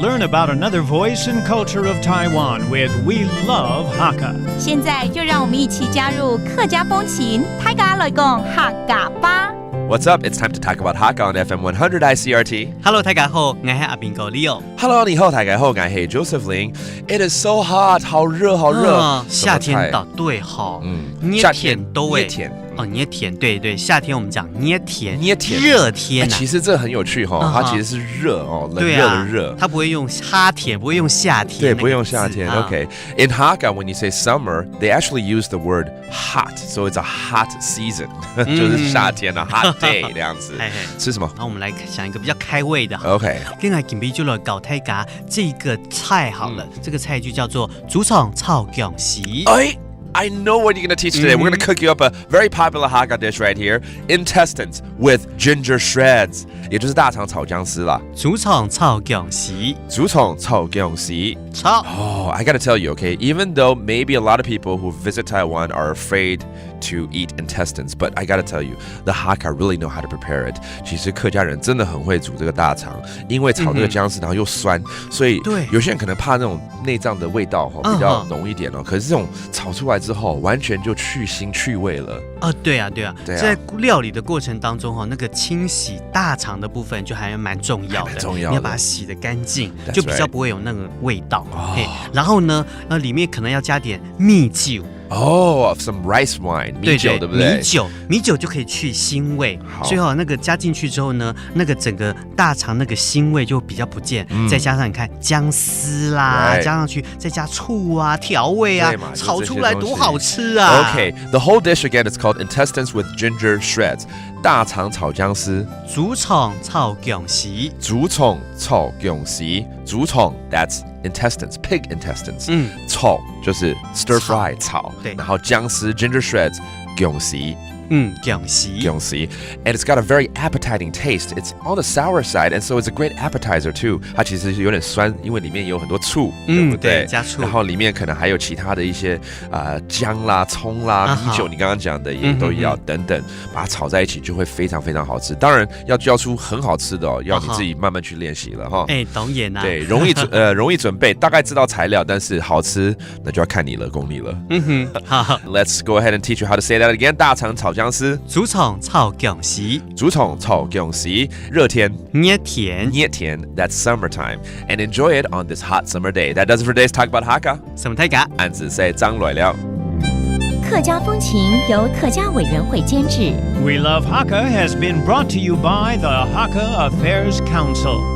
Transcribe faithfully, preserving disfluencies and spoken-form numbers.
Learn about another voice and culture of Taiwan with We Love Hakka. 现在就让我们一起加入客家风情，大家来讲客家吧。 What's up? It's time to talk about Hakka on F M one hundred I C R T. Hello，大家好，我是阿兵哥 Leo。 Hello，你好，大家好，我是 Joseph Lin. It is so hot，好热，好热。啊，什么菜？夏天到对哈，嗯热夏天天都会热天嗯哦，热天，对对，夏天我们讲热天，热天热天啊，哎，其实这很有趣哈，嗯哼它其实是热哦，冷对热的热啊，。他不会用哈天，不会用夏天，对，那个不用夏天。字啊 OK. In Hakka, when you say summer, they actually use the word hot, so it's a hot season. 就是夏天啊，hot day 这样子。嘿嘿。吃什么然后我们来想一个比较开胃的哈。 ？OK. 另外，今天就来教大家这个菜好了，这个菜就叫做竹床炒芎丝。哎，I know what you're gonna teach today. We're gonna cook you up a very popular Hakka dish right here: intestines with ginger shreds. 也就是大肠炒姜丝啦。竹床炒芎丝，竹床炒姜丝。炒。 Oh, I gotta tell you, okay, even though maybe a lot of people who visit Taiwan are afraid to eat intestines, but I gotta tell you, the Hakka really know how to prepare it. 其实客家人真的很会煮这个大肠，因为炒这个姜丝，然后又酸，所以对有些人可能怕那种内脏的味道哈，嗯比较浓一点哦。可是这种炒出来之后，完全就去腥去味了。啊，对啊，对啊，对啊在料理的过程当中哈，那个清洗大肠的部分就还蛮重要的，还蛮重要的你要把它洗得干净 That's 就比较 right 不会有那个味道。嘿，然后呢，呃，里面可能要加点米酒， Oh, some rice wine，米酒对不对？米酒，米酒就可以去腥味，好所以哈，那个加进去之后呢，那个整个大肠那个腥味就比较不见。嗯再加上你看姜丝啦 Right 加上去，再加醋啊、调味啊对嘛，就炒出来多好吃啊！ Okay, the whole dish again is called intestines with ginger shreds. 大肠炒姜丝，竹床炒芎丝，竹床炒姜丝，竹床，that's intestines, pig intestines. 嗯，炒就是 stir fry 炒，对然后姜丝 ginger shreds 姜丝。嗯，芎丝。姜丝。And it's got a very appetizing taste. It's on the sour side, and so it's a great appetizer too. 它其实是有点酸，因为里面有很多醋，嗯对不对？对加醋然后里面可能还有其他的一些啊、呃姜啦、葱啦、啊哈米酒，你刚刚讲的也都要等等，把它炒在一起就会非常非常好吃。当然要教出很好吃的哦，要你自己慢慢去练习了哈。哎，导演啊，对，容易准呃容易准备，大概知道材料，但是好吃那就要看你了，功力了。嗯哼，好， Let's go ahead and teach you how to say that again. 大肠炒姜丝，竹床炒芎丝，竹床炒姜丝，热天热天，热天，that's summertime, and enjoy it on this hot summer day. That does it for today's Talk About Hakka. 什么太嘎？俺子在张来了。客家风情由客家委员会监制。 We Love Hakka has been brought to you by the Hakka Affairs Council.